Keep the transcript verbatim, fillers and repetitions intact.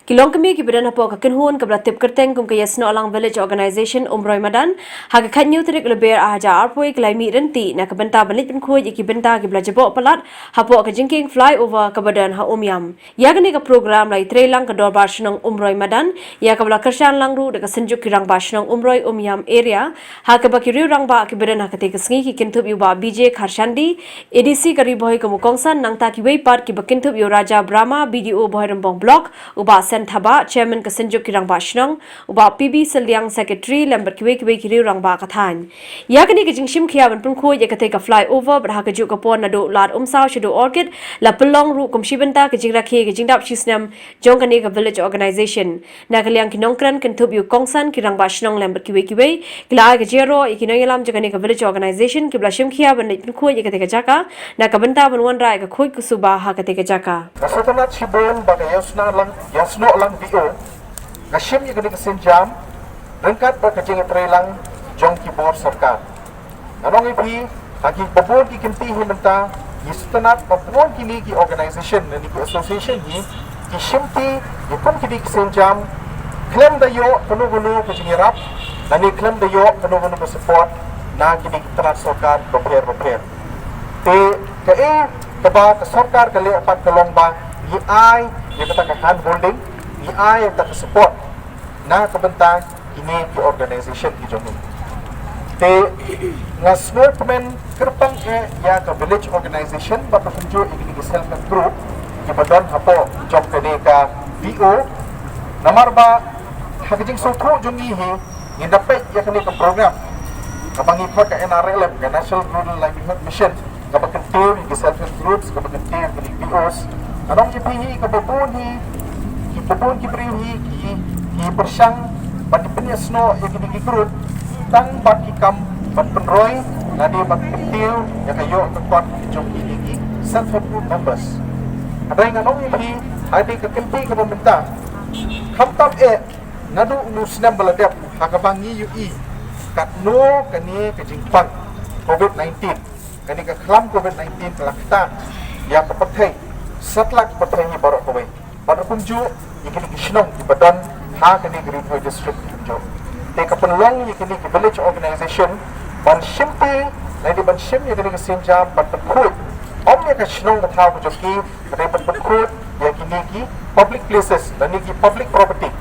Ki longkmie kiba don hapoh ka kynhun kaba la tip kyrteng kum ka Ïasnohlang Village Organisation Umroi Madan, ha ka khathynñiew tarik Lber arhajar arphew ki la ïamih ryntih na ka bynta ban leit pynkhuid ïa ki bynta kiba la jaboh palat hapoh ka jingkieng flyover kaba don ha Umiam. Ïa kane ka program la ïatreilang ka Dorbar Shnong Umroi Madan, ïa kaba la kyrshan lang ruh da ka Synjuk ki Rangbah Shnong Umroi Umiam Area, ha kaba ki riew rangbah kiba don ha katei ka sngi ki kynthup ïa u Bah B J Kharshandi, A D C ka Ri Bhoi kum u kongsan, nangta kiwei pat kiba kynthup ïa u Raja Brahma, B D O Bhoirymbong Block, u Bah Sen Thabah, Chairman ka Synjuk ki Rangbah Shnong, u Bah P B Sylliang, Secretary, lem bad kiwei kiwei ki riew rangbah ka thaiñ. Ïa kane ka jingshim khia ban pynkhuid ïa katei ka flyover bad ha kajuh ka por naduh Lad Umsaw shaduh Orchid, la pynlong ruh kum shi bynta ka jingrakhe ka jingdap shisnem jong kane ka Village Organisation. Na ka liang ki nongkren kynthup ïa u kongsan, ki rangbah shnong lem bad kiwei kiwei, ki la ai ka jingïaroh ïa ki nongïalam jong kane ka Village Organisation kiba la shim khia ban leit pynkhuid ïa katei ka jaka, na ka bynta ban wanrah ïa ka khuid ka suba ha katei ka jaka. Nga sngewtynnat shibun ba ka Ïasnohlang, Ïasnohlang V O, nga shim ïa kane ka sienjam ryngkat bad ka jingïatreilang jong ki bor sorkar. Nga ong ïa phi, ha kiba bun ki kynti hi mynta, ngi sngewtynnat ba bun kine ki organisation ne ki association hi ki shimti ïa kum kine ki sienjam khlem da ïoh kano kano ka jingïarap, lane khlem da ïoh kano kano ka support na kine ki tnat sorkar bapher bapher. Te kaei kaba ka sorkar ka leh pat ka long ba ngi ai ïa kata ka hand holding, ngi ai ïa kata ka support na ka bynta kine ki organisation ki jong ngi. Te nga sngewkmen kyrpang eh ïa ka village organisation bad kumjuh ïa kine ki self help group kiba don hapoh jong kane ka V O. Namar ba ha ka jingsngewthuh jong ngi hi, ngin da peit ïa kane ka program kaba ngi khot ka N R L M, ka National Rural Livelihood Mission, kaba kyntiew ïa ki self help groups, kaba kyntiew ïa ki V Os. Nga ong ïa phi hi, kaba bun hi, kiba bun ki briew hi ki, ki pyrshang ban pynïasnoh ïa kine ki group tang bad ki kam ban pynroi lane ban kyntiew ïa ka ïoh ka kot jong kine ki self help group members. Hynrei nga ong ïa phi, ha kane ka kynti kaba mynta, khamtam eh naduh u snem ba la dep, ha kaba ngi ïohi katno kane ka jingpang Covid nineteen, kane ka khlam Covid nineteen ka la ktah ïa ka pyrthei, satlak pyrthei hi baroh kawei. Bad kumjuh ïa kine ki shnong kiba don ha kane ka Ri Bhoi District kumjuh. Te ka pynlong ïa kine ki village organisation ban shimti, lane ban shim ïa kane ka sienjam ban pynkhuid, ym ïa ka shnong ka thaw ka jong ki, hynrei ban pynkhuid ïa kine ki public places lane ki public property.